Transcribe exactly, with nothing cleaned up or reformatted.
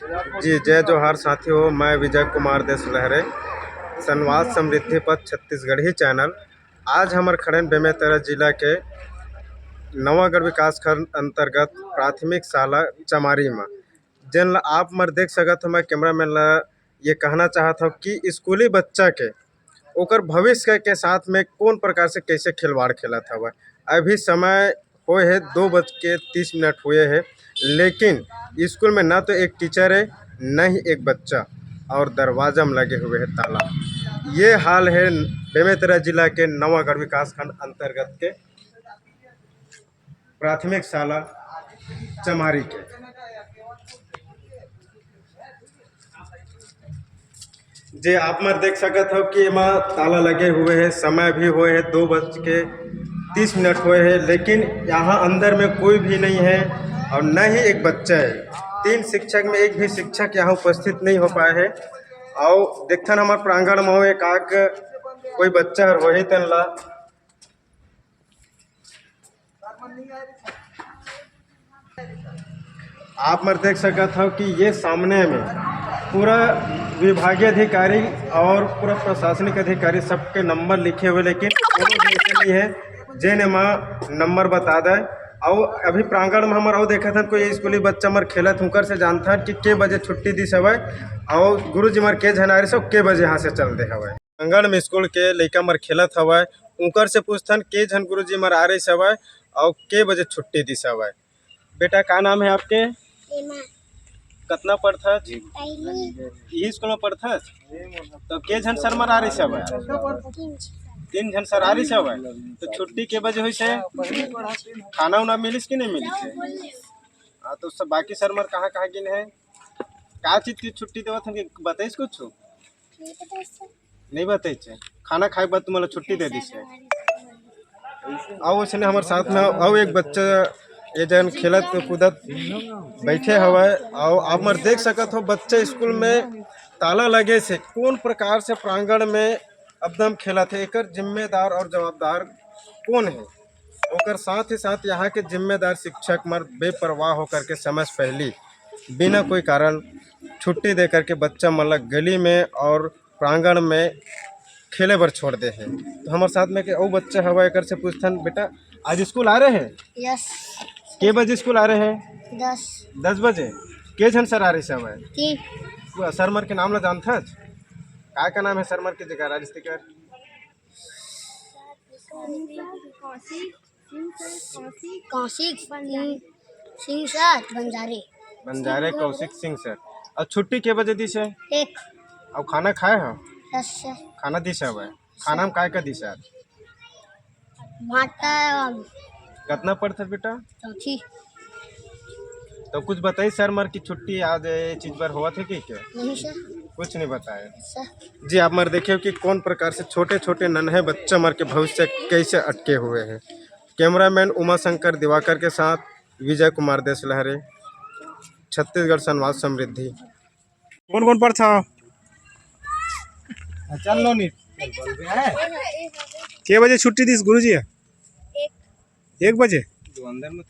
जी, जय जोहार साथियों, मैं विजय कुमार देशलहरे, संवाद समृद्धि पथ छत्तीसगढ़ी चैनल। आज हमर खड़ेन बेमेतरा जिला के नवागढ़ विकासखंड अंतर्गत प्राथमिक शाला चमारी म, जेन ला आप मन देख सकत हो, मैं कैमरामैन ला ये कहना चाहत हव कि स्कूली बच्चा के ओकर भविष्य के साथ में कौन प्रकार से कैसे खिलवाड़ खेलत हवय। अभी समय होए हे दो बज के तीस मिनट हुए हे, लेकिन स्कूल में ना तो एक टीचर है, न ही एक बच्चा, और दरवाजा में लगे हुए है ताला। ये हाल है बेमेतरा जिला के नवागढ़ विकासखंड अंतर्गत के प्राथमिक शाला चमारी के। जे आप मन देख सकत हव कि एमा ताला लगे हुए है, समय भी हुए है दो बज के तीस मिनट हुए है, लेकिन यहाँ अंदर में कोई भी नहीं है और न ही एक बच्चा है। तीन शिक्षक में एक भी शिक्षक यहाँ उपस्थित नहीं हो पाए है। और देखथन हमर प्रांगण में हो एक आक कोई बच्चा हर होही तेन ला। आप मन देख सकत हव कि ये सामने में पूरा विभागीय अधिकारी और पूरा प्रशासनिक अधिकारी सबके नंबर लिखे हुए, लेकिन कोनो भी ऐसे नहीं है जेन एमा नंबर बता दे। अउ अभी प्रांगण में हमर अउ देखत हन कोई स्कूली बच्चा मर खेलत, उनकर से जानथन कि के बजे छुट्टी दिस हवय अउ गुरुजी मर के झन आ रहिस अउ के बजे यहाँ से चल दे हवय। आंगन में स्कूल के लइका मर खेलत हवय, उंकर से पूछथन के झन गुरुजी मर आ रहिस हवय अउ के बजे छुट्टी दिस हवय। बेटा, का नाम है आपके? एमा। कतना पढ़थस? पहली। इही स्कूल में पढ़थस? तो के झन सर मर आ रहिस हवय? तीन झन। तीन झन सर आ रहिस हवय। तो छुट्टी के बजे होइस हे? खाना उना मिलिस कि नहीं मिलिस हे? हाँ, तो सब बाकी सर मर कहाँ कहाँ गिन है? का चीज की छुट्टी देवत हन कि बताइस कुछ? नहीं बताइस हे। खाना खाए के बाद तुम्हारा छुट्टी दे दिस हे। अउ उसने हमर साथ में अउ एक बच्चा ये जन खेलत कूदत बैठे हवय। अउ आप मन देख सकत हो बच्चा स्कूल में ताला लगे से कौन प्रकार से प्रांगण में एकदम खेलत हे, एकर जिम्मेदार और जवाबदार कौन है? ओकर साथ ही साथ यहाँ के जिम्मेदार शिक्षक मन बेपरवाह होकर के समय से पहली बिना कोई कारण छुट्टी दे करके बच्चा मन ला गली में और प्रांगण में खेले बर छोड़ दे हे। तो हमर साथ में के अउ बच्चा हवा, एकर से पूछथन, बेटा, आज स्कूल आ रहे हैं? यस। के बजे स्कूल आ रहे हैं? दस। दस बजे। के झन सर आ रहे हवय? तीन। सर मर के नाम ला जानथस? का का नाम है सर मर के जगह राजेश तेकर? कौशिक सिंह, सिंह सर, बंजारे। बंजारे कौशिक सिंह सर। अउ छुट्टी के बजे दिस हे? एक। अउ खाना खाए हो? Yes sir. खाना दिस हवय? खाना में काय का दिस हे? भाटा। कतना पढ़थस बेटा? चौथी। तो कुछ बताई सर मर की छुट्टी आज ये चीज बर होवत हे कि क्या? नहीं सर। कुछ नहीं बताए। सर। जी, आप मर देखिए कि कौन प्रकार से छोटे छोटे नन्हे बच्चा मर के भविष्य कैसे अटके हुए हैं। कैमरामैन उमा शंकर दिवाकर के साथ विजय कुमार देशलहरे, छत्तीसगढ़ संवाद समृद्धि। कौन कौन पढ़थव? चल लो नी। के बजे छुट्टी दिस गुरुजी? एक। एक बजे? जो अंदर में